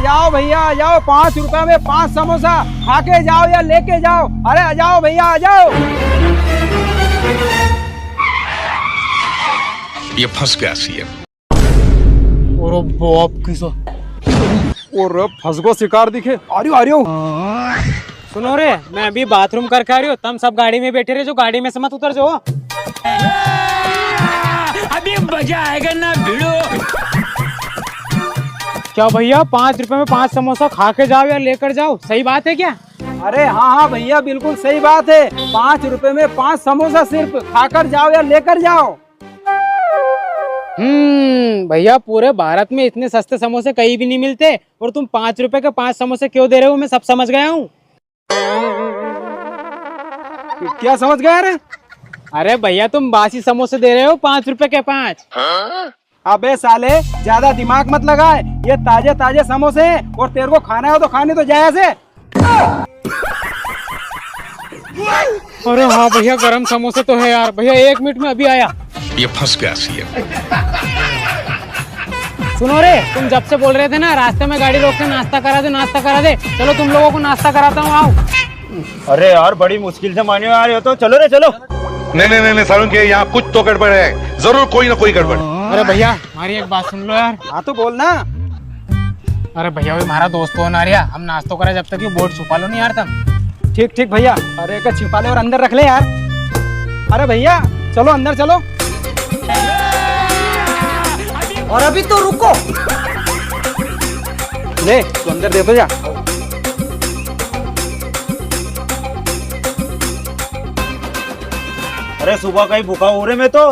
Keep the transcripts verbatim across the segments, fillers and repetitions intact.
जाओ भैया, आ जाओ, पाँच रुपए में पाँच समोसा, खा के जाओ या लेके जाओ। अरे आ जाओ भैया, आ जाओ। ये फंस गया सीएम। और बाप की सो। और फंस गो शिकार दिखे। आ रियो, आ रियो। सुनो रे, मैं अभी बाथरूम करके आ रियो, तम सब गाड़ी में बैठे रहे जो, गाड़ी में से मत उतर जाओ। अभी मजा आएगा ना भिड़ो। क्या भैया, पाँच रुपए में पाँच समोसा खा के जाओ या लेकर जाओ, सही बात है क्या? अरे हाँ हाँ भैया, बिल्कुल सही बात है। पाँच रुपए में पाँच समोसा सिर्फ, खाकर जाओ या लेकर जाओ। हम्म भैया, पूरे भारत में इतने सस्ते समोसे कहीं भी नहीं मिलते, और तुम पाँच रुपए के पाँच समोसे क्यों दे रहे हो, मैं सब समझ गया हूँ। क्या समझ गया रे? अरे भैया, तुम बासी समोसे दे रहे हो, पाँच रुपए के पाँच। अबे साले, ज्यादा दिमाग मत लगाए, ये ताजे ताजे समोसे हैं और तेरे को खाना हो तो खा, नहीं तो जाए से। अरे हाँ भैया, गरम समोसे तो है यार। भैया, एक मिनट में अभी आया। ये फंस गया सीएम। सुनो रे, तुम जब से बोल रहे थे ना, रास्ते में गाड़ी रोक के नाश्ता करा दे, नाश्ता करा दे, चलो तुम लोगों को नाश्ता कराता हूँ, आओ। अरे यार, बड़ी मुश्किल से मान्यो यार, ये तो। चलो रे, चलो। नहीं, नहीं, नहीं, नहीं, सारुण के यहाँ कुछ तो गड़बड़ है, जरूर कोई ना कोई गड़बड़। अरे भैया, हमारी एक बात सुन लो यार। हाँ, तो बोल ना। अरे भैया, वो हमारा दोस्त होना आ रिया, हम नाश्तो करा जब तक, ये बोर्ड छुपा लो नहीं यार तम। ठीक, ठीक भैया, अरे एक छिपा ले और अंदर रख ले यार। अरे भैया, चलो अंदर चलो। और अभी तो रुको। ले, तू अंदर दे तो जा। अरे सुबह का ही भूखा हो रे मैं तो।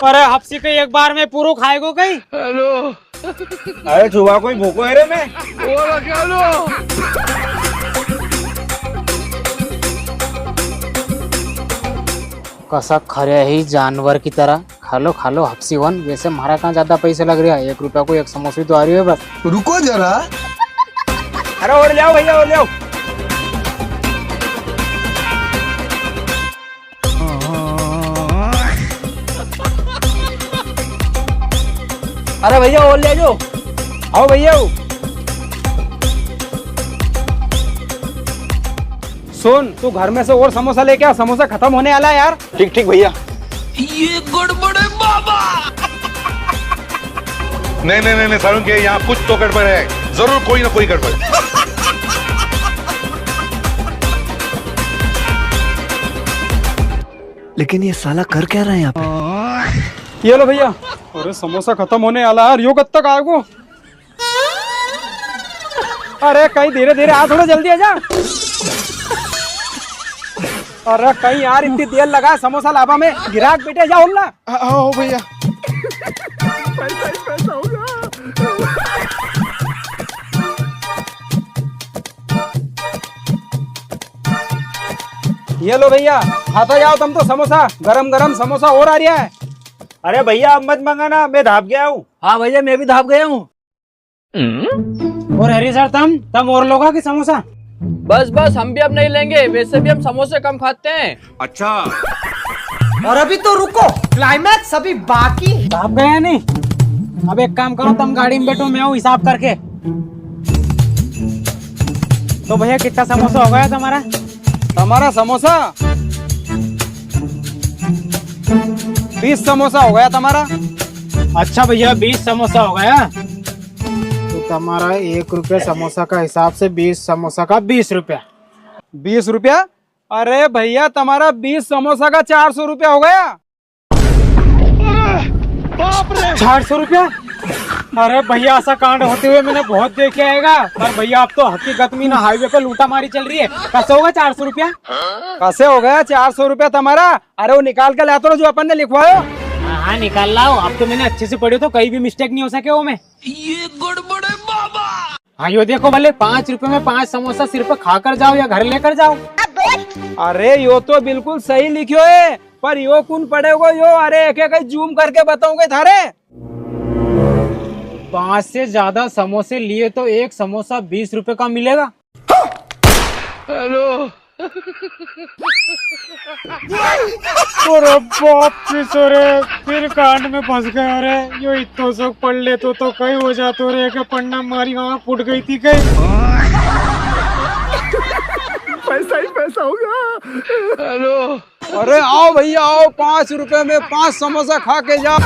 अरे हफ्सी के एक बार में पूरो खाएगो कई? हेलो। अरे छुआ कोई भूखो है रे मैं। कसा खरे ही जानवर की तरह। खा लो, खा लो, हफ्सी वन। वैसे म्हारा कहाँ ज्यादा पैसे लग रहा है, एक रुपया को एक समोसा ही तो आ रही है बस। रुको जरा। अरे और ले आओ भैया, और ले आओ। अरे भैया, और ले जाओ। आओ भैया, आओ। सुन, तू घर में से और समोसा लेके आ, समोसा खत्म होने वाला है यार। ठीक, ठीक भैया। ये गड़बड़ है बाबा। नहीं, नहीं, नहीं, नहीं, सारुण के यहाँ कुछ तो गड़बड़ है, जरूर कोई ना कोई गड़बड़। लेकिन ये साला कर क्या रहा है यहाँ पे? ये लो भैया। अरे समोसा खत्म होने वाला यार, यो कद तक आएगो? अरे कई धीरे धीरे आ, थोड़ा जल्दी आ जा। अरे कई यार, इतनी देर लगा समोसा लाबा में, गिराक बैठे जा, होला। हाँ, हाँ, हो भैया। ये लो भैया, खाता जाओ तम तो समोसा, गरम गरम समोसा और आ रिया है। अरे भैया, अब मत मंगाना, मैं धाप गया हूँ। हाँ भैया, मैं भी धाप गया हूँ। और हरी सर, तम, तम और लोगा की समोसा? बस, बस, हम भी अब नहीं लेंगे, वैसे भी हम समोसे कम खाते हैं। अच्छा। और अभी तो रुको, climax अभी बाकी। धाप गया नहीं? अब एक काम करो, तम गाड़ी में बैठो, मैं आऊँ हिसाब करके। तो भैया, कितना समोसा हो गया तमारा? तमारा समोसा? बीस समोसा हो गया तमारा। अच्छा भैया, बीस समोसा हो गया। तो तमारा एक रुपया समोसा का हिसाब से बीस समोसा का बीस रुपया। बीस रुपया? अरे भैया, तमारा बीस समोसा का चार सौ रुपया हो गया। चार सौ रुपया? अरे भैया, ऐसा कांड होते हुए मैंने बहुत देखे आएगा। पर भैया, आप तो हकीकत में ना highway पे लूटा मारी चल रही है। कैसे होगा चार सौ रुपया? कैसे हो गया चार सौ रुपया तमारा? अरे वो निकाल के लातो रहो जो अपन ने लिखवायो। हाँ, हाँ, निकाल लाओ। अब तो मैंने अच्छे से पढ़्यो तो कई भी mistake नहीं हो सके वो में। ये गड़बड़ है बाबा। हाँ, यो देखो भले, पाँच रुपए में पाँच समोसा सिर्फ खाकर जाओ या घर लेकर जाओ। अरे, यो तो बिल्कुल सही लिख्यो है, पर यो कुण पढ़ेगो यो? अरे, एक एक zoom करके बताऊंगे थारे। पाँच से ज्यादा समोसे लिए तो एक समोसा बीस रुपए का मिलेगा। हेलो। अरे बाप रे, सो रे, फिर कांड में फंस गयो रे। यो इतो सो पढ़ लेतो तो कई हो जातो रे, के पढ़ना मारी आंख फूट गई थी कई। पैसा ही पैसा होगा। हेलो। अरे आओ भैया आओ, पाँच रुपए में पांच समोसा खा के जाओ।